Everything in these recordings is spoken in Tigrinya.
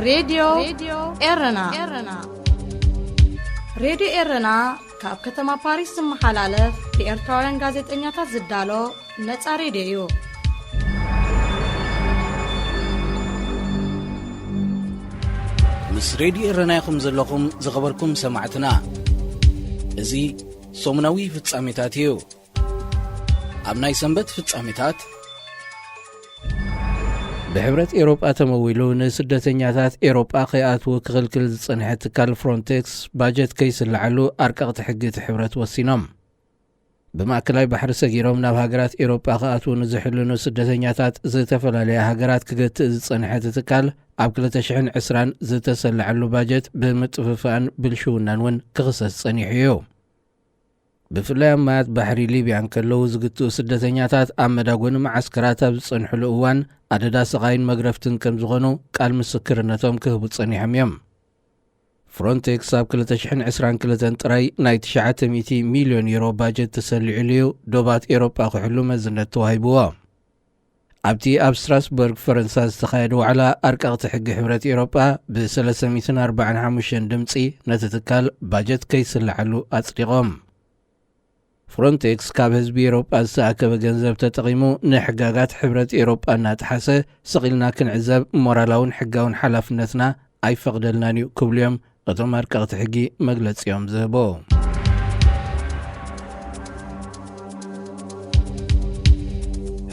ሬድዮ ኤረና። ሬድዮ ኤረና ካብ ከተማ ፓሪስ ዝመሓላለፍ ብኤርትራውያን ጋዜጠኛታት ዝዳሎ ነጻ ሬድዮ እዩ። ምስ ሬድዮ ኤረና ኢኹም ዘለኹም ዝኸበርኩም ሰማዕትና። እዚ ሰሙናዊ ፍጻሜታት እዩ። ኣብ ናይ ሰንበት ፍጻሜታት፣ ብሕብረት ኤውሮጳ ተመዊሉ ንስደተኛታት ኤውሮጳ ከይኣትዉ ክኽልክል ዝጸንሐ ትካል ፍሮንቴክስ ባጀት ከይስልዓሉ ኣርቀቕቲ ሕጊ እቲ ሕብረት ወሲኖም። ብማእከላይ ባሕሪ ሰጊሮም ናብ ሃገራት ኤውሮጳ ክኣትዉ ንዝሕልኑ ስደተኛታት ዝተፈላለያ ሃገራት ክገትእ ዝጸንሐ እቲ ትካል ኣብ ክልተ ሽሕን ዕስራን ዝተሰልዐሉ ባጀት ብምጥፍፋእን ብልሽውናን እውን ክኽሰስ ጸኒሑ እዩ። ብፍላይ ኣብ ማያት ባሕሪ ሊብያ እንከለዉ ዝግትኡ ስደተኛታት ኣብ መዳጎኒ መዓስከራት ኣብ ዝጸንሕሉ እዋን ኣደዳ ስቓይን መግረፍትን ከም ዝኾኑ ቃል ምስክርነቶም ክህቡ ጸኒሖም እዮም። ፍሮንቴክስ ኣብ ክልተ ሽሕን ዕስራን ክልተን ጥራይ ናይ ትሽዓተ ሚእቲ ሚልዮን ዩሮ ባጀት ተሰሊዑሉ እዩ ዶባት ኤውሮጳ ክሕሉ መዝነት ተዋሂብዎ። ኣብቲ ኣብ ስትራስበርግ ፈረንሳ ዝተኻየደ ዋዕላ ኣርቀቕቲ ሕጊ ሕብረት ኤውሮጳ ብሰለስተ ሚእትን ኣርባዓን ሓሙሽተን ድምጺ ነቲ ትካል ባጀት ከይስልዓሉ ኣጽዲቖም። ፍሮንቴክስ ካብ ህዝቢ ኤውሮጳ ዝተኣከበ ገንዘብ ተጠቒሙ ንሕጋጋት ሕብረት ኤውሮጳ እናጠሓሰ ስቕ ኢልና ክንዕዘብ ሞራላውን ሕጋውን ሓላፍነትና ኣይፈቕደልናን እዩ ክብሉ እዮም እቶም ኣርቀቕቲ ሕጊ መግለጺኦም ዝህቡ።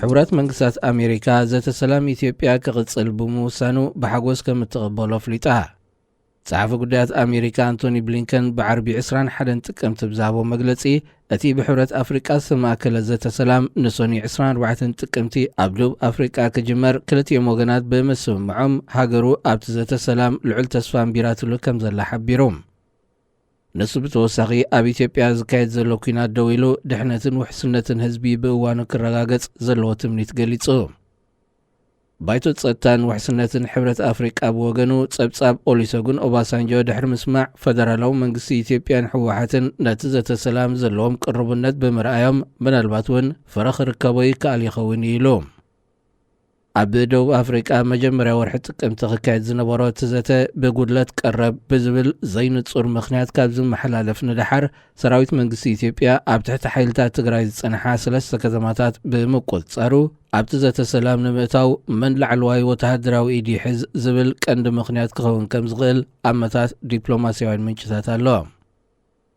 ሕቡራት መንግስታት ኣሜሪካ ዘተ ሰላም ኢትዮጵያ ክቕጽል ብምውሳኑ ብሓጎስ ከም እትቕበሎ ኣፍሊጣ። ጸሓፊ ጉዳያት ኣሜሪካ ኣንቶኒ ብሊንከን ብዓርቢ ዕስራን ሓደን ጥቅምቲ ብዝሃቦ መግለጺ፣ እቲ ብሕብረት ኣፍሪቃ ዝተማእከለ ዘተ ሰላም ንሶኒ ዕስራን ኣርባዕተን ጥቅምቲ ኣብ ደቡብ ኣፍሪቃ ክጅመር ክልቲኦም ወገናት ብምስምምዖም፣ ሃገሩ ኣብቲ ዘተ ሰላም ልዑል ተስፋ ኣንቢራትሉ ከም ዘላ ሓቢሩ። ንሱ ብተወሳኺ ኣብ ኢትዮጵያ ዝካየድ ዘሎ ኲናት ደው ኢሉ ድሕነትን ውሕስነትን ህዝቢ ብእዋኑ ክረጋገጽ ዘለዎ ትምኒት ገሊጹ። ባይቶ ጸጥታን ውሕስነትን ሕብረት ኣፍሪቃ ብወገኑ ጸብጻብ ኦሊሰጉን ኦባሳንጆ ድሕሪ ምስማዕ ፈደራላዊ መንግስቲ ኢትዮጵያን ህወሓትን ነቲ ዘተ ሰላም ዘለዎም ቅርቡነት ብምርኣዮም ምናልባት እውን ፍረ ክርከቦ ይከኣል ይኸውን እዩ ኢሉ። ኣብ ደቡብ ኣፍሪቃ መጀመርያ ወርሒ ጥቅምቲ ክካየድ ዝነበሮ እቲ ዘተ ብጉድለት ቀረብ ብዝብል ዘይንጹር ምኽንያት ካብ ዝመሓላለፍ ንደሓር ሰራዊት መንግስቲ ኢትዮጵያ ኣብ ትሕቲ ሓይልታት ትግራይ ዝጸንሓ ሰለስተ ከተማታት ብምቁጽጻሩ ኣብቲ ዘተ ሰላም ንምእታው መን ላዕለዋይ ወተሃደራዊ ኢድ ይሕዝ ዝብል ቀንዲ ምኽንያት ክኸውን ከም ዝኽእል ኣመታት ዲፕሎማስያውያን ምንጭታት ኣሎ።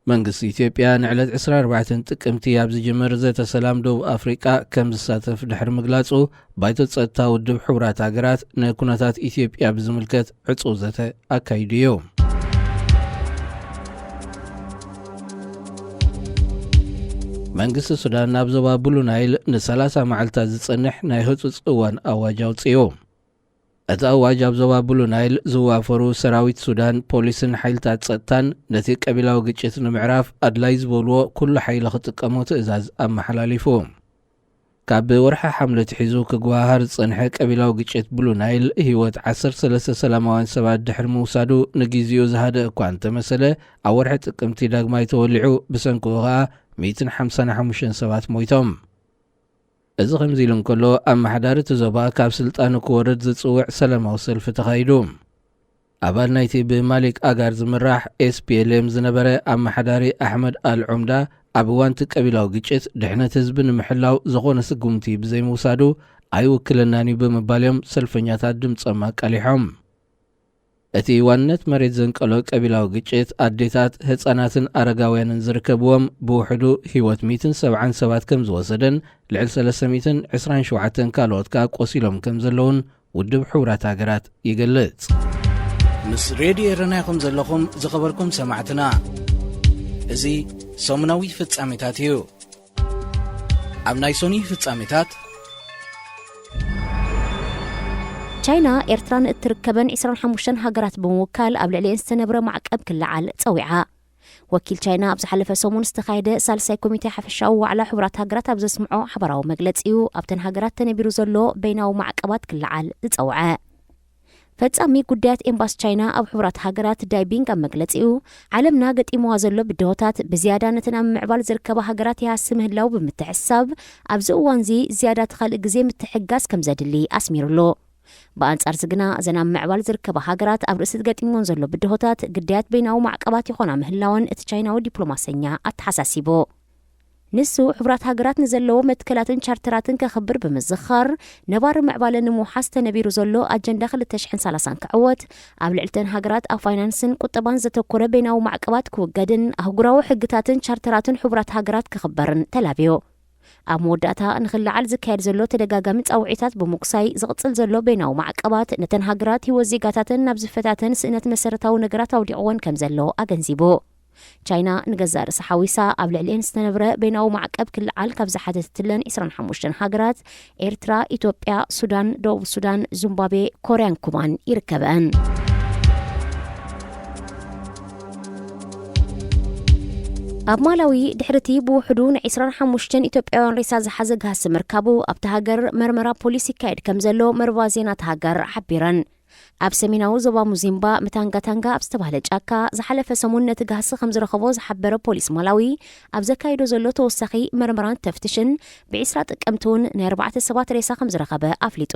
መንግስቲ ኢትዮጵያ ንዕለት ዕስራን ኣርባዕተን ጥቅምቲ ኣብ ዝጅምር ዘተ ሰላም ደቡብ ኣፍሪቃ ከም ዝሳተፍ ድሕሪ ምግላጹ፣ ባይቶ ጸጥታ ውድብ ሕቡራት ሃገራት ንኩነታት ኢትዮጵያ ብዝምልከት ዕጹው ዘተ ኣካይዱ እዩ። መንግስቲ ሱዳን ናብ ዞባ ብሉ ናይል ንሰላሳ መዓልታት ዝጸንሕ ናይ ህጹጽ እዋን ኣዋጅ ኣውጺኡ። እቲ ኣዋጅ ኣብ ዞባ ብሉ ናይል ዝዋፈሩ ሰራዊት ሱዳን፣ ፖሊስን ሓይልታት ጸጥታን ነቲ ቀቢላዊ ግጭት ንምዕራፍ ኣድላይ ዝበልዎ ኩሉ ሓይሊ ክጥቀሙ ትእዛዝ ኣመሓላሊፉ። ካብ ወርሒ ሓምለ ኣትሒዙ ክጓሃሃር ዝጸንሐ ቀቢላዊ ግጭት ብሉ ናይል ህይወት ዓሰርተ ሰለስተ ሰላማውያን ሰባት ድሕሪ ምውሳዱ ንግዜኡ ዝሃደእ እኳ እንተመሰለ፣ ኣብ ወርሒ ጥቅምቲ ዳግማይ ተወሊዑ፣ ብሰንክኡ ኸኣ ሚእትን ሓምሳን ሓሙሽተን ሰባት ሞይቶም። እዚ ከምዚ ኢሉ እንከሎ፣ ኣመሓዳሪ እቲ ዞባ ካብ ስልጣኑ ክወርድ ዝጽውዕ ሰላማዊ ሰልፊ ተኻይዱ። ኣባል ናይቲ ብማሊክ ኣጋር ዝምራሕ ኤስ ፒ ኤል ኤም ዝነበረ ኣመሓዳሪ ኣሕመድ ኣል ዑምዳ፣ ኣብ እዋን እቲ ቀቢላዊ ግጭት ድሕነት ህዝቢ ንምሕላው ዝኾነ ስጉምቲ ብዘይምውሳዱ ኣይውክለናን እዩ ብምባል እዮም ሰልፈኛታት ድምጾም ኣቃሊሖም። እቲ ዋንነት መሬት ዘንቀሎ ቀቢላዊ ግጭት ኣዴታት፣ ህጻናትን ኣረጋውያንን ዝርከብዎም ብውሕዱ ህይወት ሚእትን ሰብዓን ሰባት ከም ዝወሰደን ልዕሊ ሰለስተ ሚእትን ዕስራን ሸውዓተን ካልኦት ከኣ ቆሲሎም ከም ዘለውን ውድብ ሕቡራት ሃገራት ይገልጽ። ምስ ሬድዮ ኤረና ኢኹም ዘለኹም ዝኸበርኩም ሰማዕትና። እዚ ሰሙናዊ ፍጻሜታት እዩ። ኣብ ናይ ሶኒ ፍጻሜታት፣ ቻይና ኤርትራን እትርከበን ዕስራን ሓሙሽተን ሃገራት ብምውካል ኣብ ልዕሊኤን ዝተነብረ ማዕቀብ ክለዓል ጸዊዓ። ወኪል ቻይና ኣብ ዝሓለፈ ሰሙን ዝተኻየደ ሳልሳይ ኮሚቴ ሓፈሻዊ ዋዕላ ሕቡራት ሃገራት ኣብ ዘስምዖ ሓባራዊ መግለጺኡ፣ ኣብተን ሃገራት ተነቢሩ ዘሎ በይናዊ ማዕቀባት ክለዓል ዝጸውዐ። ፈጻሚ ጉዳያት ኤምባሲ ቻይና ኣብ ሕቡራት ሃገራት ዳይ ቢንግ ኣብ መግለጺኡ፣ ዓለምና ገጢምዋ ዘሎ ብድሆታት ብዝያዳ ነተን ኣብ ምምዕባል ዝርከባ ሃገራት ይሃሲ ምህላዉ ብምትሕስሳብ፣ ኣብዚ እዋንዚ ዝያዳ እቲ ካልእ ግዜ ምትሕግጋዝ ከም ዘድሊ ኣስሚሩሉ። ብኣንጻር እዚ ግና፣ እዘን ኣብ ምዕባል ዝርከባ ሃገራት ኣብ ርእሲ ገጢሞን ዘሎ ብድሆታት ግዳያት በይናዊ ማዕቀባት ይኾና ምህላወን እቲ ቻይናዊ ዲፕሎማሰኛ ኣተሓሳሲቡ። ንሱ፣ ሕቡራት ሃገራት ንዘለዎ መትከላትን ቻርተራትን ከኽብር ብምዝኻር፣ ነባሪ ምዕባለ ንምውሓስ ተነቢሩ ዘሎ ኣጀንዳ ክልተ ሽሕን ሰላሳን ክዕወት፣ ኣብ ልዕልተን ሃገራት ኣብ ፋይናንስን ቁጠባን ዘተኮረ በይናዊ ማዕቀባት ክውገድን ኣህጉራዊ ሕግታትን ቻርተራትን ሕቡራት ሃገራት ክኽበርን ተላብዮ። ኣብ መወዳእታ፣ ንኽለዓል ዝካየድ ዘሎ ተደጋጋሚ ጻውዒታት ብምኩሳይ፣ ዝቕጽል ዘሎ በይናዊ ማዕቀባት ነተን ሃገራት ህይወት ዜጋታተን ናብ ዝፈታተን ስእነት መሰረታዊ ነገራት ኣውዲቕወን ከም ዘሎ ኣገንዚቡ። ቻይና ንገዛእ ርእሳ ሓዊሳ ኣብ ልዕሊኤን ዝተነብረ በይናዊ ማዕቀብ ክለዓል ካብ ዝሓተተትለን ዕስራን ሓሙሽተን ሃገራት፣ ኤርትራ፣ ኢትዮጵያ፣ ሱዳን፣ ደቡብ ሱዳን፣ ዚምባብዌ፣ ኮርያን ኩባን ይርከበን። ኣብ ማላዊ፣ ድሕርቲ ብውሕዱ ን ዕስራን ሓሙሽተን ኢትዮጵያውያን ሬሳ ዝሓዘ ጋህሲ ምርካቡ፣ ኣብቲ ሃገር መርመራ ፖሊስ ይካየድ ከም ዘሎ መርባ ዜና እታ ሃገር ሓቢረን። ኣብ ሰሜናዊ ዞባ ሙዚምባ፣ ምታንጋታንጋ ኣብ ዝተባህለ ጫካ፣ ዝሓለፈ ሰሙን ነቲ ጋህሲ ከም ዝረኸቦ ዝሓበረ ፖሊስ ማላዊ፣ ኣብ ዘካይዶ ዘሎ ተወሳኺ መርመራን ተፍትሽን፣ ብዒስራ ጥቅምቲ እውን ናይ ኣርባዕተ ሰባት ሬሳ ከም ዝረኸበ ኣፍሊጡ።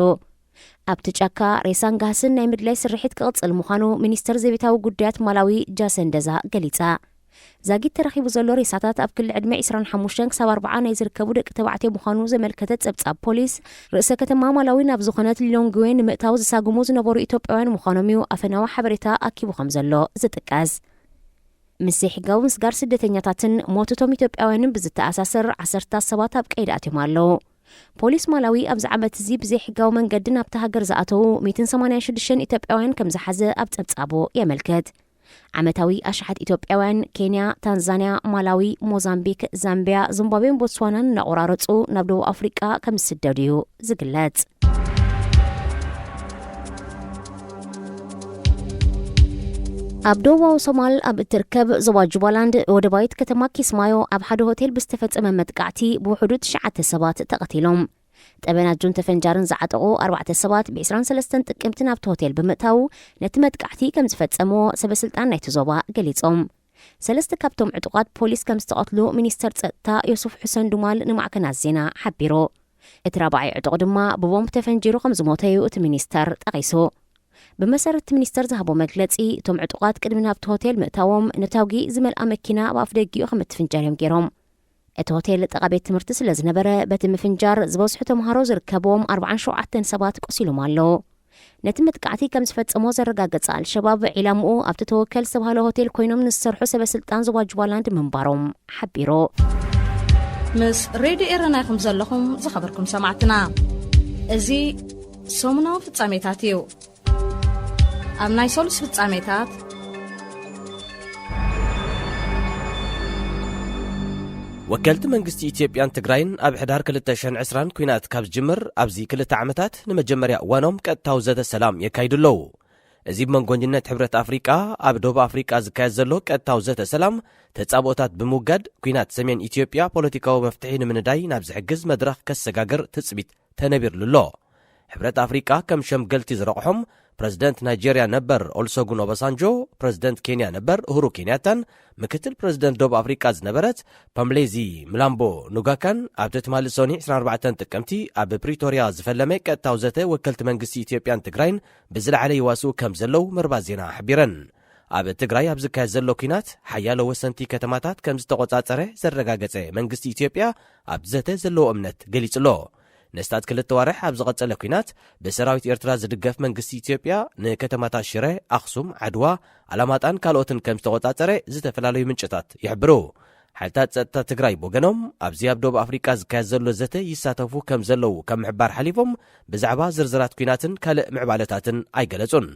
ኣብቲ ጫካ፣ ሬሳን ጋህስን ናይ ምድላይ ስርሒት ክቕጽል ምዃኑ ሚኒስተር ዘቤታዊ ጉዳያት ማላዊ፣ ጃሰን ደዛ፣ ገሊጻ። ዛጊት ተረኺቡ ዘሎ ሬሳታት ኣብ ክሊ ዕድመ ዕስራን ሓሙሽተን ክሳብ ኣርብዓ ናይ ዝርከቡ ደቂ ተባዕትዮ ምዃኑ ዘመልከተ ጸብጻብ ፖሊስ፣ ርእሰ ከተማ ማላዊ ናብ ዝኾነት ሊሎንግዌ ንምእታው ዝሳግሙ ዝነበሩ ኢትዮጵያውያን ምዃኖም እዩ ኣፈናዊ ሓበሬታ ኣኪቡ ከም ዘሎ ዝጥቀስ። ምስ ዘይሕጋዊ ምስጋር ስደተኛታትን ሞት እቶም ኢትዮጵያውያንን ብዝተኣሳሰር ዓሰርታት ሰባት ኣብ ቀይዲ ኣትዮም ኣለዉ። ፖሊስ ማላዊ ኣብዚ ዓመት እዚ ብዘይሕጋዊ መንገዲ ናብታ ሃገር ዝኣተዉ ሚእትን ሰማንያን ሽዱሽተን ኢትዮጵያውያን ከም ዝሓዘ ኣብ ጸብጻቡ የመልክት። ዓመታዊ ኣሽሓት ኢትዮጵያውያን ኬንያ፣ ታንዛንያ፣ ማላዊ፣ ሞዛምቢክ፣ ዛምቢያ፣ ዚምባብዌን ቦትስዋናን እናቆራረጹ ናብ ደቡብ ኣፍሪቃ ከም ዝስደዱ እዩ ዝግለጽ። ኣብ ደቡባዊ ሶማል ኣብ እትርከብ ዞባ ጁባላንድ ወደባዊት ከተማ ኪስማዮ ኣብ ሓደ ሆቴል ብዝተፈጸመ መጥቃዕቲ ብውሕዱ ትሽዓተ ሰባት ተቐቲሎም። ጠበናጁን ተፈንጃርን ዝዓጠቑ ኣርባዕተ ሰባት ብ ዕስራን ሰለስተን ጥቅምቲ ናብቲ ሆቴል ብምእታው ነቲ መጥቃዕቲ ከም ዝፈጸምዎ ሰበስልጣን ናይቲ ዞባ ገሊጾም። ሰለስተ ካብቶም ዕጡቓት ፖሊስ ከም ዝተቐትሉ ሚኒስተር ጸጥታ ዮሱፍ ሑሰን ዱማል ንማዕከናት ዜና ሓቢሩ። እቲ ራብዓይ ዕጡቕ ድማ ብቦምብ ተፈንጂሩ ከም ዝሞተ እዩ እቲ ሚኒስተር ጠቒሱ። ብመሰረት እቲ ሚኒስተር ዝሃቦ መግለጺ፣ እቶም ዕጡቓት ቅድሚ ናብቲ ሆቴል ምእታዎም ነታጒ ዝመልኣ መኪና ኣብ ኣፍደጊኡ ከም እትፍንጀር እዮም ገይሮም። እቲ ሆቴል ጥቓ ቤት ትምህርቲ ስለ ዝነበረ፣ በቲ ምፍንጃር ዝበዝሑ ተምሃሮ ዝርከብዎም ኣርባዓን ሸውዓተን ሰባት ቆሲሎም ኣለዉ። ነቲ መጥቃዕቲ ከም ዝፈጸሞ ዘረጋገጸ ኣልሸባብ፣ ዒላምኡ ኣብቲ ተወከል ዝተባህለ ሆቴል ኮይኖም ንዝሰርሑ ሰበ ስልጣን ዞባ ጁባላንድ ምንባሮም ሓቢሩ። ምስ ሬድዮ ኤረና ኢኹም ዘለኹም ዝኸበርኩም ሰማዕትና። እዚ ሰሙናዊ ፍጻሜታት እዩ። ኣብ ናይ ሰሉስ ፍጻሜታት፣ ወከልቲ መንግስቲ ኢትዮጵያን ትግራይን ኣብ ሕዳር ክልተ ሽሕን ዕስራን ኲናት ካብ ዝጅምር ኣብዚ ክልተ ዓመታት ንመጀመርያ እዋኖም ቀጥታዊ ዘተ ሰላም የካይዱ ኣለዉ። እዚ ብመንጎኝነት ሕብረት ኣፍሪቃ ኣብ ደቡብ ኣፍሪቃ ዝካየድ ዘሎ ቀጥታዊ ዘተ ሰላም ተጻብኦታት ብምውጋድ ኲናት ሰሜን ኢትዮጵያ ፖለቲካዊ መፍትሒ ንምንዳይ ናብ ዝሕግዝ መድረኽ ከሰጋግር ትጽቢት ተነቢርሉ ኣሎ። ሕብረት ኣፍሪቃ ከም ሸምገልቲ ዝረቑሖም ፕረዚደንት ናይጀርያ ነበር ኦልሰጉን ኦባሳንጆ፣ ፕረዚደንት ኬንያ ነበር ኡሁሩ ኬንያታን ምክትል ፕረዚደንት ደቡብ ኣፍሪቃ ዝነበረት ፓምሌዚ ምላምቦ ኑጋካን፣ ኣብ ትማሊ ሰኑይ ዕስራን ኣርባዕተን ጥቅምቲ ኣብ ፕሪቶርያ ዝፈለመ ቀጥታዊ ዘተ ወከልቲ መንግስቲ ኢትዮጵያን ትግራይን ብዝለዓለ ይዋስኡ ከም ዘለዉ መርባት ዜና ሓቢረን። ኣብ ትግራይ ኣብ ዝካየድ ዘሎ ኲናት ሓያሎ ወሰንቲ ከተማታት ከም ዝተቖጻጸረ ዘረጋገጸ መንግስቲ ኢትዮጵያ፣ ኣብ ዘተ ዘለዎ እምነት ገሊጹ ኣሎ። ነስታት ክልተ ዋርሕ ኣብ ዝቐጸለ ኲናት ብሰራዊት ኤርትራ ዝድገፍ መንግስቲ ኢትዮጵያ ንከተማታት ሽረ፣ ኣኽሱም፣ ዓድዋ፣ ኣላማጣን ካልኦትን ከም ዝተቖጻጸረ ዝተፈላለዩ ምንጭታት ይሕብሩ። ሓይልታት ጸጥታ ትግራይ ብወገኖም፣ ኣብዚ ኣብ ደቡብ ኣፍሪቃ ዝካየድ ዘሎ ዘተ ይሳተፉ ከም ዘለዉ ካብ ምሕባር ሓሊፎም ብዛዕባ ዝርዝራት ኲናትን ካልእ ምዕባለታትን ኣይገለጹን።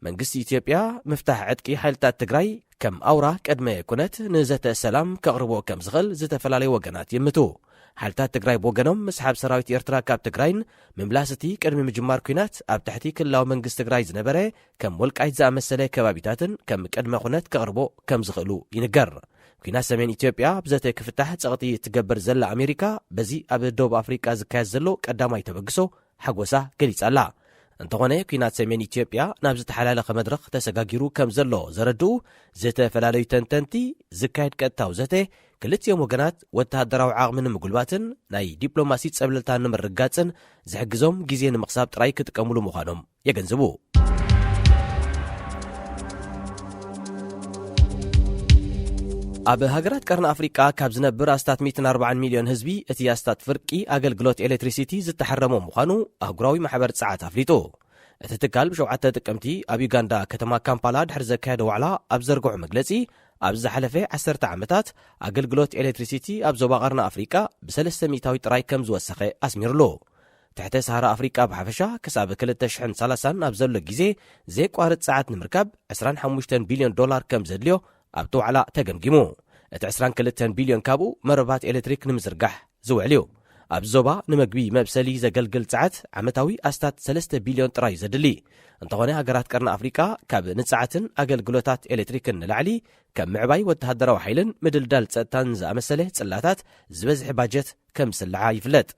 መንግስቲ ኢትዮጵያ ምፍታሕ ዕጥቂ ሓይልታት ትግራይ ከም ኣውራ ቅድመ ኩነት ንዘተ ሰላም ከቕርቦ ከም ዝኽእል ዝተፈላለዩ ወገናት ይምቱ። ሓይልታት ትግራይ ብወገኖም፣ ምስሓብ ሰራዊት ኤርትራ ካብ ትግራይን ምምላስ እቲ ቅድሚ ምጅማር ኲናት ኣብ ትሕቲ ክልላዊ መንግስቲ ትግራይ ዝነበረ ከም ወልቃይት ዝኣመሰለ ከባቢታትን ከም ቅድመ ኩነት ከቕርቦ ከም ዝኽእሉ ይንገር። ኲናት ሰሜን ኢትዮጵያ ብዘተ ክፍታሕ ጸቕጢ እትገብር ዘላ ኣሜሪካ፣ በዚ ኣብ ደቡብ ኣፍሪቃ ዝካየድ ዘሎ ቀዳማይ ተበግሶ ሓጎሳ ገሊጻ ኣላ። እንተኾነ፣ ኲናት ሰሜን ኢትዮጵያ ናብ ዝተሓላለኸ መድረኽ ተሰጋጊሩ ከም ዘሎ ዘረድኡ ዝተፈላለዩ ተንተንቲ፣ ዝካየድ ቀጥታዊ ዘተ ክልቲኦም ወገናት ወተሃደራዊ ዓቕሚ ንምጉልባትን ናይ ዲፕሎማሲ ጸብለልታ ንምርግጋጽን ዝሕግዞም ግዜ ንምኽሳብ ጥራይ ክጥቀሙሉ ምዃኖም የገንዝቡ። ኣብ ሃገራት ቀርኒ ኣፍሪቃ ካብ ዝነብር ኣስታት ሚእትን ኣርባዓን ሚልዮን ህዝቢ፣ እቲ ኣስታት ፍርቂ ኣገልግሎት ኤሌክትሪሲቲ ዝተሓረሞ ምዃኑ ኣህጉራዊ ማሕበር ጸዓት ኣፍሊጡ። እቲ ትካል ብሸውዓተ ጥቅምቲ ኣብ ዩጋንዳ ከተማ ካምፓላ ድሕሪ ዘካየዶ ዋዕላ ኣብ ዘርግሖ መግለጺ፣ ኣብ ዝሓለፈ ዓሰርተ ዓመታት ኣገልግሎት ኤሌክትሪሲቲ ኣብ ዞባ ቀርኒ ኣፍሪቃ ብሰለስተ ሚእታዊ ጥራይ ከም ዝወሰኸ ኣስሚሩሉ። ትሕተ ሰሃራ ኣፍሪቃ ብሓፈሻ ክሳብ ክልተ ሽሕን ሰላሳን ኣብ ዘሎ ግዜ፣ ዘየቋርጽ ጸዓት ንምርካብ ዕስራን ሓሙሽተን ቢልዮን ዶላር ከም ዘድልዮ ኣብቲ ዋዕላ ተገምጊሙ። እቲ ዕስራን ክልተን ቢልዮን ካብኡ መረባት ኤሌክትሪክ ንምዝርጋሕ ዝውዕል እዩ። ኣብ ዞባ ንምግቢ መብሰሊ ዘገልግል ጸዓት ዓመታዊ ኣስታት ሰለስተ ቢልዮን ጥራይ ዘድሊ። እንተኾነ፣ ሃገራት ቀርኒ ኣፍሪቃ ካብ ንጸዓትን ኣገልግሎታት ኤሌክትሪክን ንላዕሊ፣ ከም ምዕባይ ወተሃደራዊ ሓይልን ምድልዳል ጸጥታን ዝኣመሰለ ጽላታት ዝበዝሐ ባጀት ከም ዝስልዓ ይፍለጥ።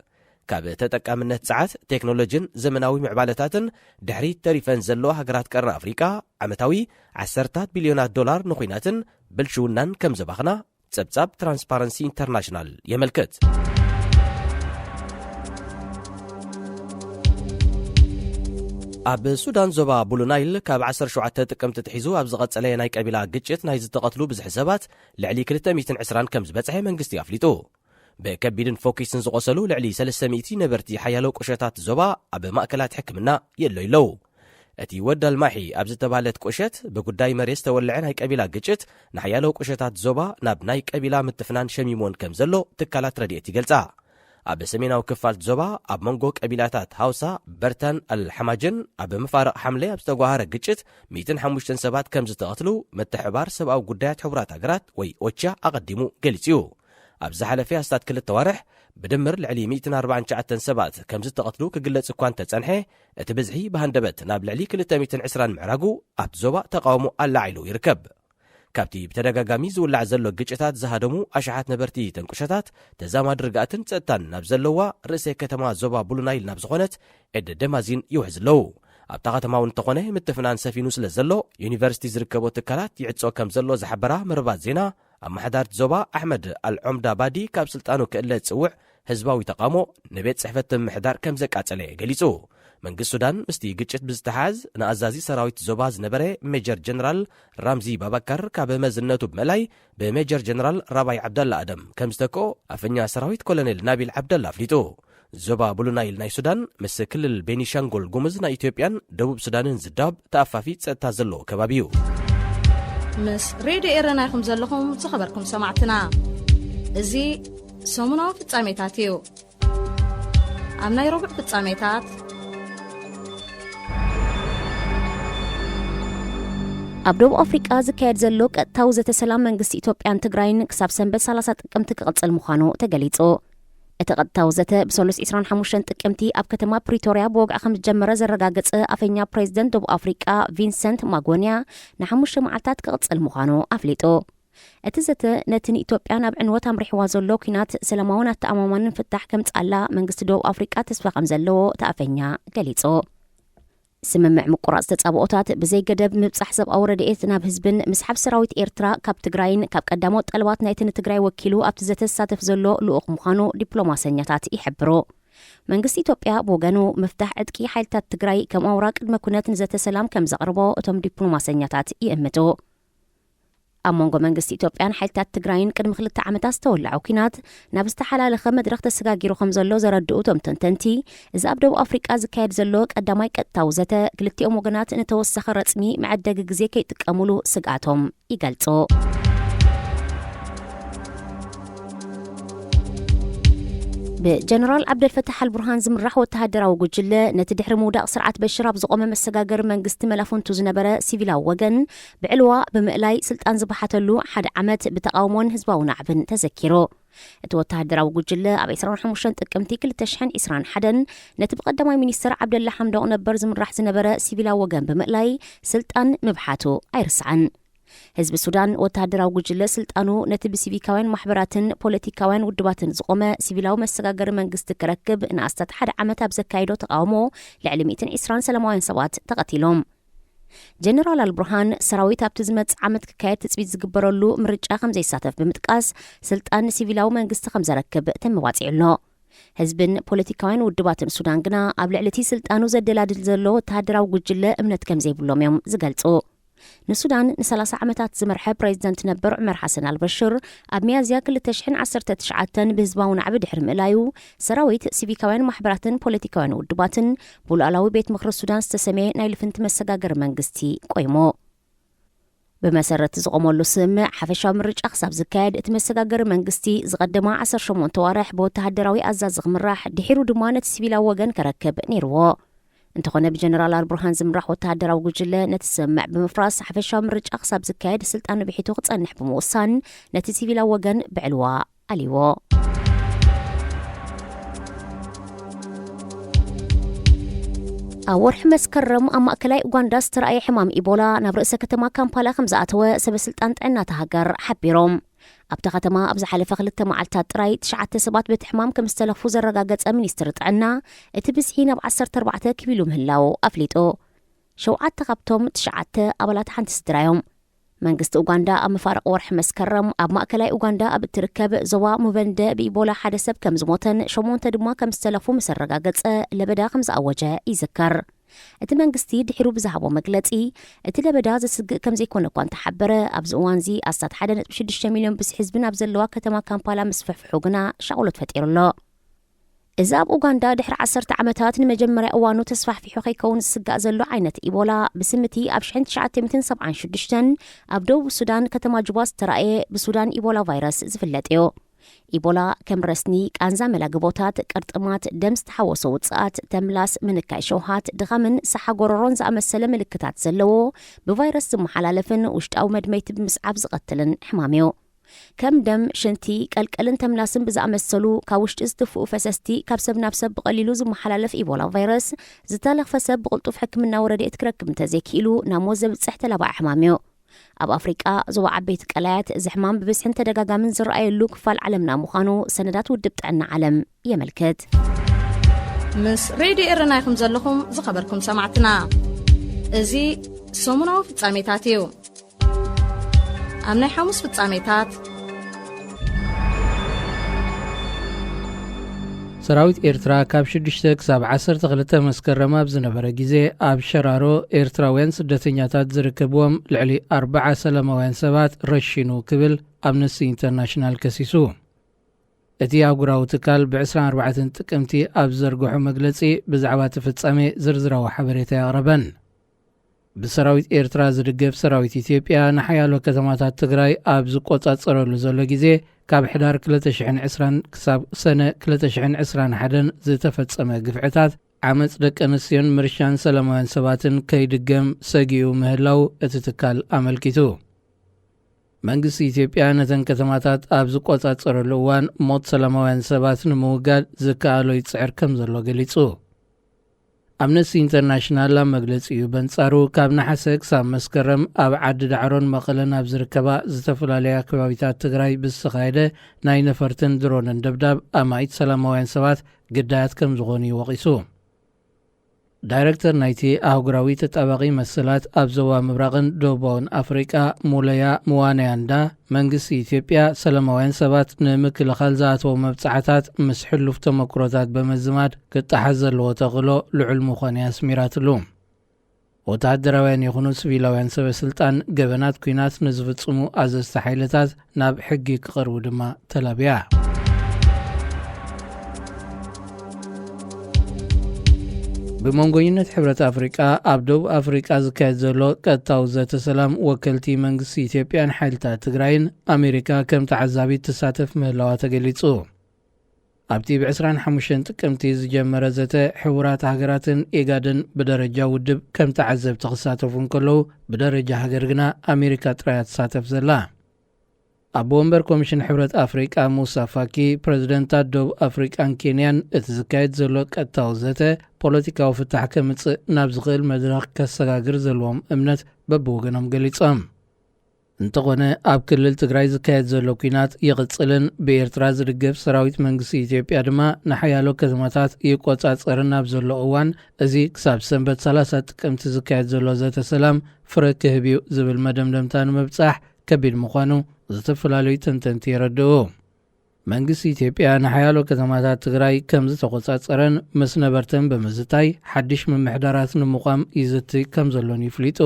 ካብ ተጠቃምነት ጸዓት፣ ቴክኖሎጂን ዘመናዊ ምዕባለታትን ድሕሪት ተሪፈን ዘለዋ ሃገራት ቀርኒ ኣፍሪቃ፣ ዓመታዊ ዓሰርታት ቢልዮናት ዶላር ንኹናትን ብልሽውናን ከም ዘባኽና ጸብጻብ ትራንስፓረንሲ ኢንተርናሽናል የመልክት። ኣብ ሱዳን ዞባ ብሉ ናይል ካብ ዓሰርተ ሸውዓተ ጥቅምቲ ትሒዙ ኣብ ዝቐጸለ ናይ ቀቢላ ግጭት ናይ ዝተቐትሉ ብዝሒ ሰባት ልዕሊ ክልተ ሚእትን ዕስራን ከም ዝበጽሐ መንግስቲ ኣፍሊጡ። ብከቢድን ፎኪስን ዝቖሰሉ ልዕሊ ሰለስተ ሚእቲ ነበርቲ ሓያሎ ቁሸታት ዞባ ኣብ ማእከላት ሕክምና የለዩ ኣለዉ። እቲ ወድ ኣልማሒ ኣብ ዝተባህለት ቁሸት ብጉዳይ መሬት ዝተወልዐ ናይ ቀቢላ ግጭት ንሓያሎ ቁሸታት ዞባ ናብ ናይ ቀቢላ ምትፍናን ሸሚሞን ከም ዘሎ ትካላት ረድኤት ይገልጻ። ኣብ ሰሜናዊ ክፋል ዞባ ኣብ መንጎ ቀቢላታት ሃውሳ፣ በርታን ኣልሓማጅን ኣብ መፋርቕ ሓምለ ኣብ ዝተጓሃረ ግጭት ሚእትን ሓሙሽተን ሰባት ከም ዝተቐትሉ ምትሕባር ሰብኣዊ ጉዳያት ሕቡራት ሃገራት ወይ ኦቻ ኣቐዲሙ ገሊጹ እዩ። ኣብ ዝሓለፈ ኣስታት ክልተ ዋርሕ ብድምር ልዕሊ ሚእትን ኣርባዓን ትሽዓተን ሰባት ከም ዝተቐትሉ ክግለጽ እኳ እንተጸንሐ፣ እቲ ብዝሒ ብሃንደበት ናብ ልዕሊ ክልተ ሚእትን ዕስራን ምዕራጉ ኣብቲ ዞባ ተቃውሞ ኣላዒሉ ይርከብ። ካብቲ ብተደጋጋሚ ዝውላዕ ዘሎ ግጭታት ዝሃደሙ ኣሽሓት ነበርቲ ተንቁሸታት፣ ተዛማዲ ርግኣትን ጸጥታን ናብ ዘለዋ ርእሰ ከተማ ዞባ ብሉ ናይል ናብ ዝኾነት ኤደ ደማዚን ይውሕዝ ኣለዉ። ኣብታ ከተማ እውን እንተኾነ ምትፍናን ሰፊኑ ስለ ዘሎ፣ ዩኒቨርሲቲ ዝርከቦ ትካላት ይዕጾ ከም ዘሎ ዝሓበራ መርባት ዜና፣ ኣመሓዳርቲ ዞባ ኣሕመድ ኣልዖምዳ ባዲ ካብ ስልጣኑ ክእለ ዝጽውዕ ህዝባዊ ተቃውሞ ንቤት ጽሕፈት ምምሕዳር ከም ዘቃጸለ ገሊጹ። መንግስቲ ሱዳን ምስቲ ግጭት ብዝተሓዝ ንኣዛዚ ሰራዊት ዞባ ዝነበረ ሜጀር ጀነራል ራምዚ ባባካር ካብ መዝነቱ ብምእላይ ብሜጀር ጀነራል ራባይ ዓብደላ ኣደም ከም ዝተክኦ ኣፈኛ ሰራዊት ኮሎኔል ናቢል ዓብደላ ኣፍሊጡ። ዞባ ብሉ ናይል ናይ ሱዳን ምስ ክልል ቤኒሻንጉል ጉሙዝ ናይ ኢትዮጵያን ደቡብ ሱዳንን ዝዳብ ተኣፋፊ ጸጥታ ዘለዎ ከባቢ እዩ። ምስ ሬድዮ ኤረና ኢኹም ዘለኹም ዝኸበርኩም ሰማዕትና። እዚ ሰሙናዊ ፍጻሜታት እዩ። ኣብ ናይ ረቡዕ ፍጻሜታት፣ ኣብ ደቡብ ኣፍሪቃ ዝካየድ ዘሎ ቀጥታዊ ዘተ ሰላም መንግስቲ ኢትዮጵያን ትግራይን ክሳብ ሰንበት ሰላሳ ጥቅምቲ ክቕጽል ምዃኑ ተገሊጹ። እቲ ቀጥታዊ ዘተ ብሰሉስ ዕስራን ሓሙሽተን ጥቅምቲ ኣብ ከተማ ፕሪቶርያ ብወግዒ ከም ዝጀመረ ዘረጋገጸ ኣፈኛ ፕሬዚደንት ደቡብ ኣፍሪቃ ቪንሰንት ማጎንያ፣ ንሓሙሽተ መዓልታት ክቕጽል ምዃኑ ኣፍሊጡ። እቲ ዘተ ነቲ ንኢትዮጵያ ናብ ዕንወት ኣምሪሕዋ ዘሎ ኲናት ሰላማውን ኣተኣማማንን ፍታሕ ከምጽኣላ መንግስቲ ደቡብ ኣፍሪቃ ተስፋ ከም ዘለዎ እቲ ኣፈኛ ገሊጹ። ስምምዕ ምቁራጽ ተጻብኦታት፣ ብዘይ ገደብ ምብጻሕ ሰብኣዊ ረድኤት ናብ ህዝብን ምስሓብ ሰራዊት ኤርትራ ካብ ትግራይን ካብ ቀዳሞት ጠለባት ናይቲ ንትግራይ ወኪሉ ኣብቲ ዘተ ዝሳተፍ ዘሎ ልኡኽ ምዃኑ ዲፕሎማሰኛታት ይሕብሩ። መንግስቲ ኢትዮጵያ ብወገኑ፣ ምፍታሕ ዕጥቂ ሓይልታት ትግራይ ከም ኣውራ ቅድመ ኩነት ንዘተ ሰላም ከም ዘቕርቦ እቶም ዲፕሎማሰኛታት ይእምቱ። ኣብ መንጎ መንግስቲ ኢትዮጵያን ሓይልታት ትግራይን ቅድሚ ክልተ ዓመታት ዝተወለዐ ኲናት ናብ ዝተሓላለኸ መድረኽ ተሰጋጊሩ ከም ዘሎ ዘረድኡ እቶም ተንተንቲ፣ እዚ ኣብ ደቡብ ኣፍሪቃ ዝካየድ ዘሎ ቀዳማይ ቀጥታዊ ዘተ፣ ክልቲኦም ወገናት ንተወሳኺ ረጽሚ መዐደጊ ግዜ ከይጥቀሙሉ ስግኣቶም ይገልጹ። ብጀነራል ዓብደልፈታሕ ኣልቡርሃን ዝምራሕ ወተሃደራዊ ጉጅለ፣ ነቲ ድሕሪ ምውዳቕ ስርዓት በሽር ኣብ ዝቖመ መሰጋገሪ መንግስቲ መላፍንቱ ዝነበረ ሲቪላዊ ወገን ብዕልዋ ብምእላይ ስልጣን ዝበሓተሉ ሓደ ዓመት ብተቓውሞን ህዝባዊ ናዕብን ተዘኪሩ። እቲ ወተሃደራዊ ጉጅለ ኣብ ዕስራን ሓሙሽተን ጥቅምቲ ክልተ ሽሕን ዕስራን ሓደን ነቲ ብቀዳማይ ሚኒስትር ዓብደላ ሓምዶቕ ነበር ዝምራሕ ዝነበረ ሲቪላዊ ወገን ብምእላይ ስልጣን ምብሓቱ ኣይርስዓን። ህዝቢ ሱዳን፣ ወተሃደራዊ ጉጅለ ስልጣኑ ነቲ ብሲቪካውያን ማሕበራትን ፖለቲካውያን ውድባትን ዝቖመ ሲቪላዊ መሰጋገሪ መንግስቲ ክረክብ ንኣስታት ሓደ ዓመት ኣብ ዘካየዶ ተቓውሞ፣ ልዕሊ ሚእትን ዕስራን ሰላማውያን ሰባት ተቐቲሎም። ጀነራል ኣልቡርሃን፣ ሰራዊት ኣብቲ ዝመጽእ ዓመት ክካየድ ትጽቢት ዝግበረሉ ምርጫ ከም ዘይሳተፍ ብምጥቃስ፣ ስልጣን ንሲቪላዊ መንግስቲ ከም ዘረክብ ተመባጺዑ ኣሎ። ህዝብን ፖለቲካውያን ውድባትን ሱዳን ግና ኣብ ልዕሊ እቲ ስልጣኑ ዘደላድል ዘሎ ወተሃደራዊ ጉጅለ እምነት ከም ዘይብሎም እዮም ዝገልጹ። ንሱዳን ን30 ዓመታት ዝመርሐ ፕሬዚደንት ነበር ዑመር ሓሰን ኣልበሽር፣ ኣብ ሚያዝያ ክልተ ሽሕን ዓሰርተ ትሽዓተን ብህዝባዊ ናዕቢ ድሕሪ ምእላዩ፣ ሰራዊት፣ ሲቪካውያን ማሕበራትን ፖለቲካውያን ውድባትን ብሉኣላዊ ቤት ምኽሪ ሱዳን ዝተሰመየ ናይ ልፍንቲ መሰጋገሪ መንግስቲ ቆይሙ። ብመሰረት ዝቖመሉ ስምምዕ፣ ሓፈሻዊ ምርጫ ክሳብ ዝካየድ፣ እቲ መሰጋገሪ መንግስቲ ዝቐደማ ዓሰርተ ሸሞንተ ዋርሕ ብወተሃደራዊ ኣዛዚ ክምራሕ፣ ድሒሩ ድማ ነቲ ሲቪላዊ ወገን ከረክብ ነይርዎ። እንተኾነ፣ ብጀነራል ኣልቡርሃን ዝምራሕ ወተሃደራዊ ጉጅለ ነቲ ስምምዕ ብምፍራስ፣ ሓፈሻዊ ምርጫ ክሳብ ዝካየድ ስልጣኑ ብሒቱ ክጸንሕ ብምውሳን፣ ነቲ ሲቪላዊ ወገን ብዕልዋ ኣልይዎ። ኣብ ወርሒ መስከረም ኣብ ማእከላይ ኡጋንዳ ዝተራእየ ሕማም ኢቦላ ናብ ርእሰ ከተማ ካምፓላ ከም ዝኣተወ ሰበ ስልጣን ጥዕና እታ ሃገር ሓቢሮም። ኣብታ ከተማ ኣብ ዝሓለፈ ክልተ መዓልታት ጥራይ ትሽዓተ ሰባት በቲ ሕማም ከም ዝተለኽፉ ዘረጋገጸ ሚኒስትሪ ጥዕና፣ እቲ ብዝሒ ናብ ዓሰርተ ኣርባዕተ ክብ ኢሉ ምህላዉ ኣፍሊጡ። ሸውዓተ ካብቶም ትሽዓተ ኣባላት ሓንቲ ስድራ እዮም። መንግስቲ ኡጋንዳ ኣብ መፋርቕ ወርሒ መስከረም ኣብ ማእከላይ ኡጋንዳ ኣብ እትርከብ ዞባ ሙበንደ ብኢቦላ ሓደ ሰብ ከም ዝሞተን ሸሞንተ ድማ ከም ዝተለፉ ምስ ኣረጋገጸ፣ ለበዳ ከም ዝኣወጀ ይዝከር። እቲ መንግስቲ ድሒሩ ብዝሃቦ መግለጺ፣ እቲ ለበዳ ዘስግእ ከም ዘይኮነ እኳ እንተሓበረ፣ ኣብዚ እዋንዚ ኣስታት ሓደ ነጥቢ ሽዱሽተ ሚልዮን ብዝሒ ህዝቢ ናብ ዘለዋ ከተማ ካምፓላ ምስፍሕፍሑ ግና ሻቕሎት ፈጢሩ ኣሎ። እዚ ኣብ ኡጋንዳ ድሕሪ ዓሰርተ ዓመታት ንመጀመርያ እዋኑ ተስፋሕፊሑ ከይከውን ዝስጋእ ዘሎ ዓይነት ኢቦላ፣ ብስምቲ ኣብ ሽሕን ትሽዓተ ሚእትን ሰብዓን ሽዱሽተን ኣብ ደቡብ ሱዳን ከተማ ጁባ ዝተራእየ ብሱዳን ኢቦላ ቫይረስ ዝፍለጥ እዩ። ኢቦላ ከም ረስኒ፣ ቃንዛ መላግቦታት፣ ቅርጥማት፣ ደም ዝተሓወሶ ውጽኣት፣ ተምላስ፣ ምንካይ ሸውሃት፣ ድኻምን ሳሓ ጎረሮን ዝኣመሰለ ምልክታት ዘለዎ፣ ብቫይረስ ዝመሓላለፍን ውሽጣዊ መድመይቲ ብምስዓብ ዝቐትልን ሕማም እዩ። ከም ደም፣ ሽንቲ፣ ቀልቀልን ተምላስን ብዝኣመሰሉ ካብ ውሽጢ ዝትፍኡ ፈሰስቲ ካብ ሰብ ናብ ሰብ ብቐሊሉ ዝመሓላለፍ ኢቦላ ቫይረስ፣ ዝተለኽፈ ሰብ ብቕልጡፍ ሕክምናዊ ረድኤት ክረክብ እንተዘይክኢሉ ናብ ሞት ዘብጽሕ ተላባዒ ሕማም እዩ። ኣብ ኣፍሪቃ፣ ዞባ ዓበይቲ ቀላያት፣ እዚ ሕማም ብብዝሕን ተደጋጋምን ዝረኣየሉ ክፋል ዓለምና ምዃኑ ሰነዳት ውድብ ጥዕና ዓለም የመልክት። ምስ ሬድዮ ኤረና ኢኹም ዘለኹም ዝኸበርኩም ሰማዕትና። እዚ ሰሙናዊ ፍጻሜታት እዩ። ኣብ ናይ ሓሙስ ፍጻሜታት፣ ሰራዊት ኤርትራ ካብ ሽዱሽተ ክሳብ ዓሰርተ ክልተ መስከረም ኣብ ዝነበረ ግዜ ኣብ ሸራሮ ኤርትራውያን ስደተኛታት ዝርከብዎም ልዕሊ ኣርብዓ ሰላማውያን ሰባት ረሺኑ ክብል ኣምነስቲ ኢንተርናሽናል ከሲሱ። እቲ ኣህጉራዊ ትካል ብ ዕስራን ኣርባዕተን ጥቅምቲ ኣብ ዝዘርግሖ መግለጺ ብዛዕባ እቲ ፍጻሜ ዝርዝራዊ ሓበሬታ ኣየቕረበን። ብሰራዊት ኤርትራ ዝድገፍ ሰራዊት ኢትዮጵያ ንሓያሎ ከተማታት ትግራይ ኣብ ዝቆጻጸረሉ ዘሎ ግዜ ካብ ሕዳር ክልተ ሽሕን ዕስራን ክሳብ ሰነ ክልተ ሽሕን ዕስራን ሓደን ዝተፈጸመ ግፍዕታት ዓመጽ ደቂ ኣንስትዮን ምርሻን ሰላማውያን ሰባትን ከይድገም ሰጊኡ ምህላው እቲ ትካል ኣመልኪቱ። መንግስቲ ኢትዮጵያ ነተን ከተማታት ኣብ ዝቆጻጸረሉ እዋን ሞት ሰላማውያን ሰባት ንምውጋድ ዝከኣሎ ይጽዕር ከም ዘሎ ገሊጹ። ኣምነስቲ ኢንተርናሽናል ኣብ መግለጺኡ በንጻሩ ካብ ነሓሰ ክሳብ መስከረም ኣብ ዓዲ ዳዕሮን መቐለን ኣብ ዝርከባ ዝተፈላለያ ከባቢታት ትግራይ ብዝተኻየደ ናይ ነፈርትን ድሮንን ደብዳብ ኣማኢት ሰላማውያን ሰባት ግዳያት ከም ዝኾኑ እዩ ወቒሱ። ዳይረክተር ናይቲ ኣህጉራዊ ተጣባቒ መሰላት ኣብ ዞባ ምብራቕን ደቡባውን ኣፍሪቃ ሙለያ ሙዋንያንዳ፣ መንግስቲ ኢትዮጵያ ሰላማውያን ሰባት ንምክልኻል ዝኣተዎ መብጻዕታት ምስ ሕሉፍ ተመክሮታት ብምዝማድ ክጠሓስ ዘለዎ ተኽእሎ ልዑል ምዃኑ ኣስሚራትሉ። ወተሃደራውያን ይኹኑ ስቪላውያን ሰበ ስልጣን ገበናት ኲናት ንዝፍጽሙ ኣዘዝቲ ሓይልታት ናብ ሕጊ ክቐርቡ ድማ ተላብያ። ብመንጎኝነት ሕብረት ኣፍሪቃ ኣብ ደቡብ ኣፍሪቃ ዝካየድ ዘሎ ቀጥታዊ ዘተ ሰላም ወከልቲ መንግስቲ ኢትዮጵያን ሓይልታት ትግራይን ኣሜሪካ ከም ተዓዛቢት ትሳተፍ ምህላዋ ተገሊጹ። ኣብቲ ብ ዕስራን ሓሙሽተን ጥቅምቲ ዝጀመረ ዘተ ሕቡራት ሃገራትን ኢጋድን ብደረጃ ውድብ ከም ተዓዘብቲ ክሳተፉ እንከለዉ ብደረጃ ሃገር ግና ኣሜሪካ ጥራይ እያ ትሳተፍ ዘላ። ኣቦ ወንበር ኮሚሽን ሕብረት ኣፍሪቃ ሙሳ ፋኪ ፕረዚደንታት ደቡብ ኣፍሪቃን ኬንያን እቲ ዝካየድ ዘሎ ቀጥታዊ ዘተ ፖለቲካዊ ፍታሕ ከምጽእ ናብ ዝኽእል መድረኽ ከሰጋግር ዘለዎም እምነት በብወገኖም ገሊጾም። እንተኾነ፣ ኣብ ክልል ትግራይ ዝካየድ ዘሎ ኲናት ይቕጽልን ብኤርትራ ዝድገፍ ሰራዊት መንግስቲ ኢትዮጵያ ድማ ንሓያሎ ከተማታት ይቆጻጸርን ኣብ ዘሎ እዋን፣ እዚ ክሳብ ሰንበት ሰላሳ ጥቅምቲ ዝካየድ ዘሎ ዘተ ሰላም ፍረ ክህብ እዩ ዝብል መደምደምታ ንምብጻሕ ከቢድ ምዃኑ ዝተፈላለዩ ተንተንቲ የረድኡ። መንግስቲ ኢትዮጵያ ንሓያሎ ከተማታት ትግራይ ከም ዝተቆጻጸረን ምስ ነበርተን ብምዝታይ ሓድሽ ምምሕዳራት ንምቋም ይዝቲ ከም ዘሎን ይፍሊጡ።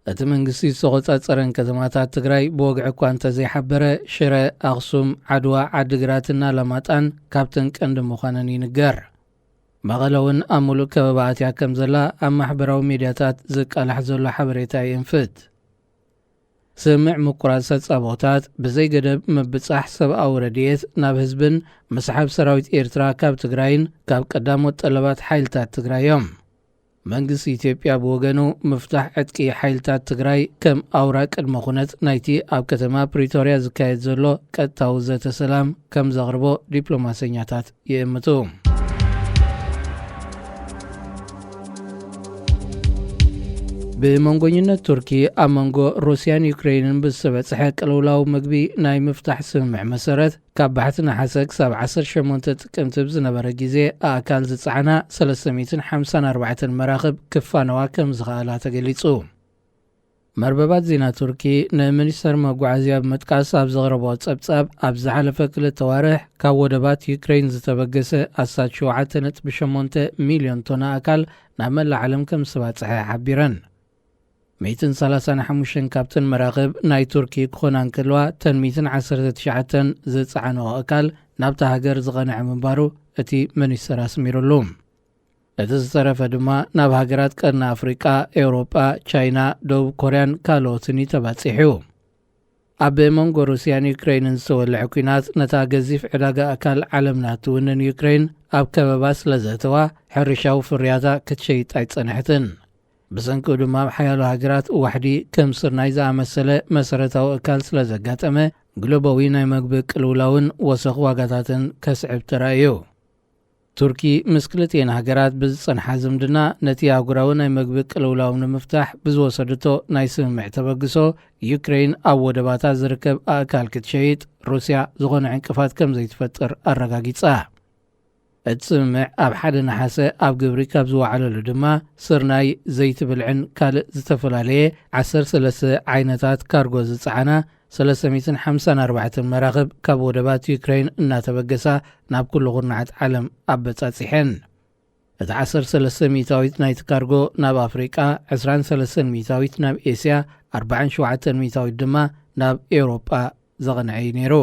እቲ መንግስቲ ዝተቆጻጸረን ከተማታት ትግራይ ብወግዒ እኳ እንተዘይሓበረ፣ ሽረ፣ ኣኽሱም፣ ዓድዋ፣ ዓዲግራትን ኣላማጣን ካብተን ቀንዲ ምዃነን ይንገር። መቐለ እውን ኣብ ሙሉእ ከበባ ኣትያ ከም ዘላ ኣብ ማሕበራዊ ሚድያታት ዝቃላሕ ዘሎ ሓበሬታ የንፍት። ስምምዕ ምቁራጽ ሰጻቦታት፣ ብዘይ ገደብ ምብጻሕ ሰብኣዊ ረድኤት ናብ ህዝብን ምስሓብ ሰራዊት ኤርትራ ካብ ትግራይን ካብ ቀዳሞት ጠለባት ሓይልታት ትግራይ እዮም። መንግስቲ ኢትዮጵያ ብወገኑ፣ ምፍታሕ ዕጥቂ ሓይልታት ትግራይ ከም ኣውራ ቅድመ ኩነት ናይቲ ኣብ ከተማ ፕሪቶርያ ዝካየድ ዘሎ ቀጥታዊ ዘተ ሰላም ከም ዘቕርቦ ዲፕሎማሰኛታት ይእምቱ። ብመንጎኝነት ቱርኪ ኣብ መንጎ ሩስያን ዩክሬንን ብዝተበጽሐ ቅልውላው ምግቢ ናይ ምፍታሕ ስምምዕ መሰረት፣ ካብ ባሕቲ ነሓሰ ክሳብ ዓሰርተ ሸሞንተ ጥቅምቲ ብዝነበረ ግዜ ኣእካል ዝጸዓና ሰለስተ ሚእትን ሓምሳን ኣርባዕተን መራኽብ ክፋነዋ ከም ዝኸኣላ ተገሊጹ። መርበባት ዜና ቱርኪ ንሚኒስተር መጓዓዝያ ብምጥቃስ ኣብ ዘቕረቦ ጸብጻብ፣ ኣብ ዝሓለፈ ክልተ ዋርሕ ካብ ወደባት ዩክሬን ዝተበገሰ ኣስታት ሸውዓተ ነጥቢ ሸሞንተ ሚልዮን ቶና ኣእካል ናብ መላእ ዓለም ከም ዝተባጽሐ ሓቢረን። ሚእትን ሰላሳን ሓሙሽተን ካብተን መራኽብ ናይ ቱርኪ ክኾና እንከለዋ፣ እተን ሚእትን ዓሰርተ ትሽዓተን ዝጸዓንኦ ኣእካል ናብታ ሃገር ዝቐንዐ ምንባሩ እቲ ሚኒስተር ኣስሚሩሉ። እቲ ዝተረፈ ድማ ናብ ሃገራት ቀርኒ ኣፍሪቃ፣ ኤውሮጳ፣ ቻይና፣ ደቡብ ኮርያን ካልኦትን እዩ ተባጺሑ። ኣብ መንጎ ሩስያን ዩክሬንን ዝተወልዐ ኲናት፣ ነታ ገዚፍ ዕዳጋ ኣካል ዓለምና ትውንን ዩክሬን ኣብ ከበባ ስለ ዘእተዋ፣ ሕርሻዊ ፍርያታ ክትሸይጥ ኣይጸንሐትን። ብሰንኪኡ ድማ፣ ኣብ ሓያሎ ሃገራት ዋሕዲ ከም ስርናይ ዝኣመሰለ መሰረታዊ እካል ስለ ዘጋጠመ፣ ግሎባዊ ናይ መግቢ ቅልውላውን ወሰኽ ዋጋታትን ከስዕብ ተራእዩ። ቱርኪ ምስ ክልቲኤን ሃገራት ብዝጸንሓ ዝምድና፣ ነቲ ኣህጉራዊ ናይ መግቢ ቅልውላው ንምፍታሕ ብዝወሰደቶ ናይ ስምምዕ ተበግሶ፣ ዩክሬን ኣብ ወደባታ ዝርከብ ኣእካል ክትሸይጥ ሩስያ ዝኾነ ዕንቅፋት ከም ዘይትፈጥር ኣረጋጊጻ። እቲ ስምምዕ ኣብ ሓደ ነሓሰ ኣብ ግብሪ ካብ ዝወዓለሉ ድማ፣ ስርናይ፣ ዘይቲ ብልዕን ካልእ ዝተፈላለየ ዓሰርተ ሰለስተ ዓይነታት ካርጎ ዝጸዓና ሰለስተ ሚእትን ሓምሳን ኣርባዕተን መራኽብ ካብ ወደባት ዩክሬን እናተበገሳ ናብ ኩሉ ኩርናዓት ዓለም ኣበጻጺሐን። እቲ ዓሰርተ ሰለስተ ሚእታዊት ናይቲ ካርጎ ናብ ኣፍሪቃ፣ ዕስራን ሰለስተን ሚእታዊት ናብ ኤስያ፣ ኣርባዓን ሸውዓተን ሚእታዊት ድማ ናብ ኤውሮጳ ዘቕንዐ እዩ ነይሩ።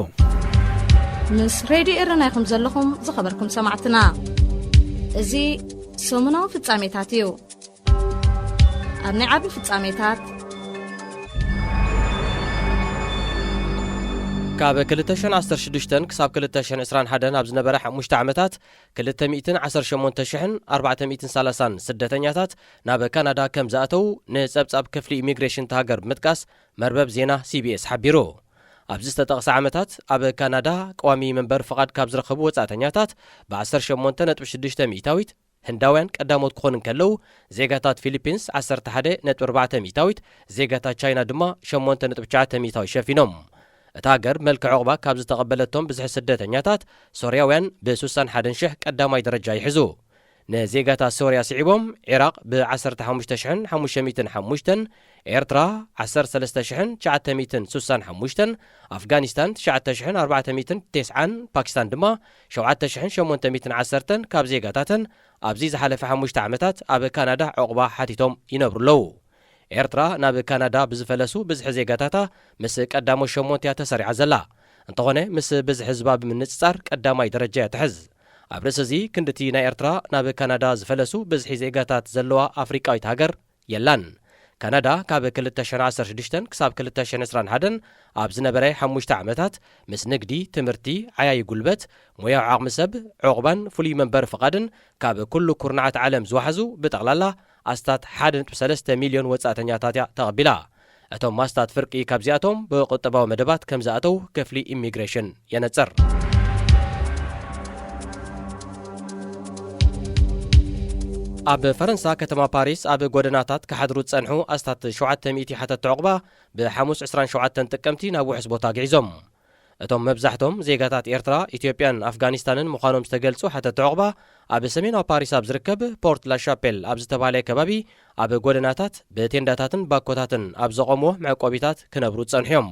ምስ ሬድዮ ኤረና ኢኹም ዘለኹም ዝኸበርኩም ሰማዕትና። እዚ ሰሙናዊ ፍጻሜታት እዩ። ኣብ ናይ ዓቢ ፍጻሜታት፣ ካብ ክልተ ሽሕን ዓሰርተ ሽዱሽተን ክሳብ ክልተ ሽሕን ዕስራን ሓደን ኣብ ዝነበረ ሓሙሽተ ዓመታት፣ ክልተ ሚእትን ዓሰርተ ሸሞንተ ሽሕን ኣርባዕተ ሚእትን ሰላሳን ስደተኛታት ናብ ካናዳ ከም ዝኣተዉ ንጸብጻብ ክፍሊ ኢሚግሬሽን እታ ሃገር ብምጥቃስ መርበብ ዜና ሲቢኤስ ሓቢሩ። ኣብዚ ዝተጠቕሰ ዓመታት፣ ኣብ ካናዳ ቀዋሚ መንበሪ ፍቓድ ካብ ዝረኸቡ ወጻእተኛታት፣ ብ ዓሰርተ ሸሞንተ ነጥቢ ሽዱሽተ ሚእታዊት ህንዳውያን ቀዳሞት ክኾኑ እንከለዉ፣ ዜጋታት ፊሊፒንስ ዓሰርተ ሓደ ነጥቢ ኣርባዕተ ሚእታዊት፣ ዜጋታት ቻይና ድማ ሸሞንተ ነጥቢ ትሽዓተ ሚእታዊት ሸፊኖም። እታ ሃገር መልክዕ ዑቕባ ካብ ዝተቐበለቶም ብዝሒ ስደተኛታት፣ ሶርያውያን ብ ሱሳን ሓደን ሽሕ ቀዳማይ ደረጃ ይሕዙ። ንዜጋታት ሶርያ ስዒቦም፣ ዒራቕ ብ ዓሰርተ ሓሙሽተ ሽሕን ሓሙሽተ ሚእትን ሓሙሽተን፣ ኤርትራ ዓሰርተ ሰለስተ ሽሕን ትሽዓተ ሚእትን ሱሳን ሓሙሽተን፣ ኣፍጋኒስታን ትሽዓተ ሽሕን ኣርባዕተ ሚእትን ተስዓን፣ ፓኪስታን ድማ ሸውዓተ ሽሕን ሸሞንተ ሚእትን ዓሰርተን ካብ ዜጋታተን ኣብዚ ዝሓለፈ ሓሙሽተ ዓመታት ኣብ ካናዳ ዑቕባ ሓቲቶም ይነብሩ ኣለዉ። ኤርትራ ናብ ካናዳ ብዝፈለሱ ብዝሒ ዜጋታታ ምስ ቀዳሞት ሸሞንተ እያ ተሰሪዓ ዘላ። እንተኾነ፣ ምስ ብዝሒ ህዝባ ብምንጽጻር ቀዳማይ ደረጃ እያ ትሕዝ። ኣብ ርእሲ እዚ፣ ክንድቲ ናይ ኤርትራ ናብ ካናዳ ዝፈለሱ ብዝሒ ዜጋታት ዘለዋ ኣፍሪቃዊት ሃገር የላን። ካናዳ ካብ ክልተ ሽሕን ዓሰርተ ሽዱሽተን ክሳብ ክልተ ሽሕን ዕስራን ሓደን ኣብ ዝነበረ ሓሙሽተ ዓመታት፣ ምስ ንግዲ፣ ትምህርቲ፣ ዓያዪ ጉልበት፣ ሞያዊ ዓቕሚ ሰብ፣ ዑቕባን ፍሉይ መንበሪ ፍቓድን ካብ ኩሉ ኩርናዓት ዓለም ዝወሓዙ ብጠቕላላ ኣስታት ሓደ ነጥቢ ሰለስተ ሚልዮን ወጻእተኛታት እያ ተቐቢላ። እቶም ኣስታት ፍርቂ ካብዚኣቶም ብቁጠባዊ መደባት ከም ዝኣተው ክፍሊ ኢሚግሬሽን የነጽር። ኣብ ፈረንሳ ከተማ ፓሪስ ኣብ ጎደናታት ክሓድሩ ዝጸንሑ ኣስታት ሸውዓተ ሚእቲ ሓተቲ ዑቕባ ብሓሙስ ዕስራን ሸውዓተን ጥቅምቲ ናብ ውሑስ ቦታ ኣግዒዞም። እቶም መብዛሕቶም ዜጋታት ኤርትራ፣ ኢትዮጵያን ኣፍጋኒስታንን ምዃኖም ዝተገልጹ ሓተቲ ዑቕባ፣ ኣብ ሰሜናዊ ፓሪስ ኣብ ዝርከብ ፖርት ላሻፔል ኣብ ዝተባህለ ከባቢ ኣብ ጎደናታት ብቴንዳታትን ባኮታትን ኣብ ዘቖምዎ መዕቆቢታት ክነብሩ ጸንሑ እዮም።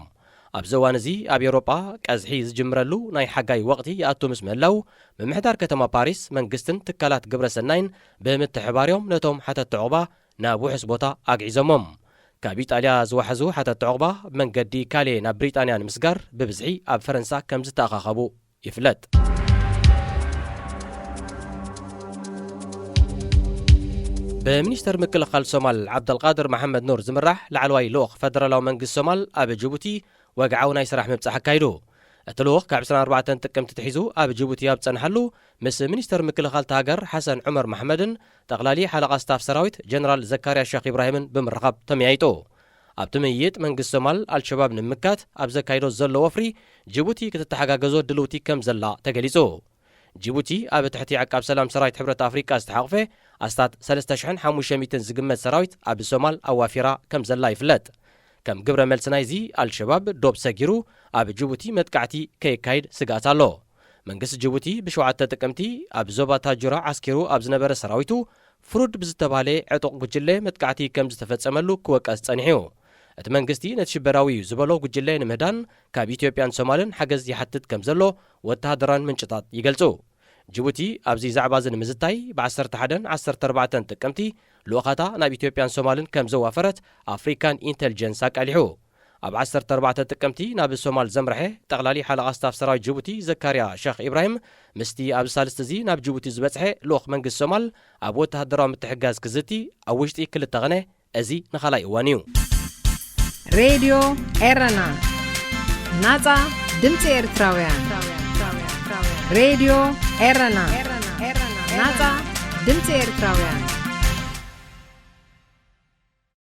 ኣብዚ እዋን እዚ ኣብ ኤውሮጳ ቀዝሒ ዝጅምረሉ ናይ ሓጋይ ወቕቲ ይኣቱ ምስ ምህላው፣ ምምሕዳር ከተማ ፓሪስ መንግስትን ትካላት ግብረ ሰናይን ብምትሕባር እዮም ነቶም ሓተቲ ዑቕባ ናብ ውሑስ ቦታ ኣግዒዞሞም። ካብ ኢጣልያ ዝወሓዙ ሓተቲ ዑቕባ መንገዲ ካሌ ናብ ብሪጣንያ ንምስጋር ብብዝሒ ኣብ ፈረንሳ ከም ዝተኣኻኸቡ ይፍለጥ። ብሚኒስተር ምክልኻል ሶማል ዓብደልቃድር መሓመድ ኑር ዝምራሕ ላዕለዋይ ልኡኽ ፈደራላዊ መንግስቲ ሶማል ኣብ ጅቡቲ ወግዓዊ ናይ ስራሕ ምብጻሕ ኣካይዱ። እቲ ልኡኽ ካብ ዕስራን ኣርባዕተን ጥቅምቲ ትሒዙ ኣብ ጅቡቲ ኣብ ዝጸንሓሉ፣ ምስ ሚኒስተር ምክልኻል እታ ሃገር ሓሰን ዑመር መሓመድን ጠቕላሊ ሓለቓ ስታፍ ሰራዊት ጀነራል ዘካርያ ሸኽ ኢብራሂምን ብምርኻብ ተመያይጡ። ኣብቲ ምይይጥ መንግስቲ ሶማል ኣልሸባብ ንምምካት ኣብ ዘካይዶ ዘሎ ወፍሪ ጅቡቲ ክትተሓጋገዞ ድልውቲ ከም ዘላ ተገሊጹ። ጅቡቲ ኣብ ትሕቲ ዓቃብ ሰላም ሰራዊት ሕብረት ኣፍሪቃ ዝተሓቑፈ ኣስታት ሰለስተ ሽሕን ሓሙሽተ ሚእትን ዝግመት ሰራዊት ኣብ ሶማል ኣዋፊራ ከም ዘላ ይፍለጥ። ከም ግብረ መልሲ ናይዚ፣ ኣልሸባብ ዶብ ሰጊሩ ኣብ ጅቡቲ መጥቃዕቲ ከየካይድ ስግኣት ኣሎ። መንግስቲ ጅቡቲ ብሸውዓተ ጥቅምቲ ኣብ ዞባ ታጁራ ዓስኪሩ ኣብ ዝነበረ ሰራዊቱ ፍሩድ ብዝተባህለ ዕጡቕ ጉጅለ መጥቃዕቲ ከም ዝተፈጸመሉ ክወቀስ ጸኒሑ እዩ። እቲ መንግስቲ ነቲ ሽበራዊ እዩ ዝበሎ ጉጅለ ንምህዳን ካብ ኢትዮጵያን ሶማልን ሓገዝ ይሓትት ከም ዘሎ ወተሃደራን ምንጭታት ይገልጹ። ጅቡቲ ኣብዚ ዛዕባ እዚ ንምዝታይ ብ ዓሰርተ ሓደን ዓሰርተ ኣርባዕተን ጥቅምቲ ልኡኻታ ናብ ኢትዮጵያን ሶማልን ከም ዘዋፈረት ኣፍሪካን ኢንተልጀንስ ኣቃሊሑ። ኣብ ዓሰርተ ኣርባዕተ ጥቅምቲ ናብ ሶማል ዘምርሐ ጠቕላሊ ሓለቓ ስታፍ ሰራዊት ጅቡቲ ዘካርያ ሸኽ ኢብራሂም፣ ምስቲ ኣብዚ ሳልስቲ እዚ ናብ ጅቡቲ ዝበጽሐ ልኡኽ መንግስቲ ሶማል ኣብ ወተሃደራዊ ምትሕጋዝ ክዝቲ ኣብ ውሽጢ ክልተ ቕነ፣ እዚ ንኻልኣይ እዋን እዩ። ሬድዮ ኤረና፣ ናጻ ድምጺ ኤርትራውያን። ሬድዮ ኤረና፣ ናጻ ድምጺ ኤርትራውያን።